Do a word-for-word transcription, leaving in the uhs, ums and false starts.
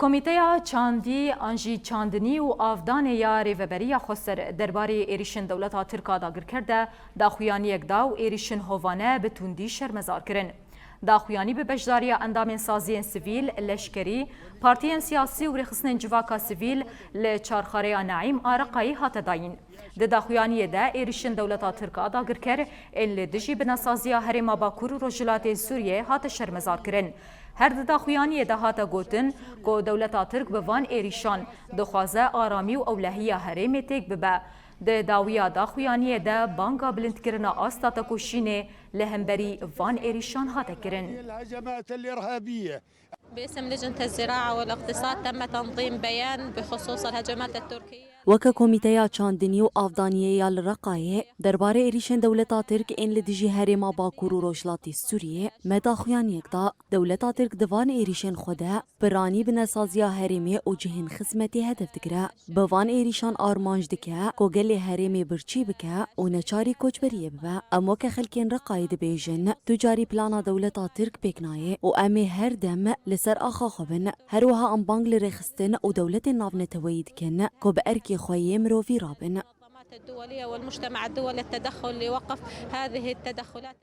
Komîteya Çandî an jî Çandinî û Avdanê ya Rêveberiya Xweser derbarê êrîşên dewleta Tirk a dagirker de daxuyaniyek da û êrîşên hovane bi tundî şermezar kirin. Daxuyanî bi beşdariya endamên saziyên sivîl, leşkerî, partiyên siyasî û rêxistinên civaka sivîl li çarxareya Neîm a Reqayê hate dayîn. Di daxuyaniyê de êrîşên dewleta Tirk a dagirker ên li dijî binesaziya Herêma Bakur û Rojhilatê Sûriyê hate şermezarkirin. Her di daxuyaniyê de hate gotin ku dewleta Tirk bi van êrîşan dixwaze aramî û ewlehiya herêmê têk bibe. Di dawiya daxuyaniyê de banga bilindkirina asta tekoşînê li hemberî van êrîşan hate kirin. باسم لجنة الزراعة والاقتصاد تم تنظيم بيان بخصوص الهجمات التركية. Weke Komîteya Çandinî û Avdaniyê ya li Reqayê derbarê êrîşên dewleta Tirk ên li dijî Herêma Bakur û Rojhilatê Sûriyê me daxuyaniyek da. Dewleta Tirk di van êrîşên xwe de piranî binesaziya herêmê û cihên xizmetê hedef digire. Bi van êrîşan armanc dike ku gelê herêmê birçî bike û neçarî koçberiyê bibe. Em weke xelkên Reqayê dibêjin, tu carî plana dewleta Tirk pêk nayê û em ê her dem li ser axa xwe bin. Her wiha em bang li rêxistin û dewletên navneteweyî dikin ku bi erkê xwe yê mirovî rabin. الدولية والمجتمع الدولي التدخل لوقف هذه التدخلات.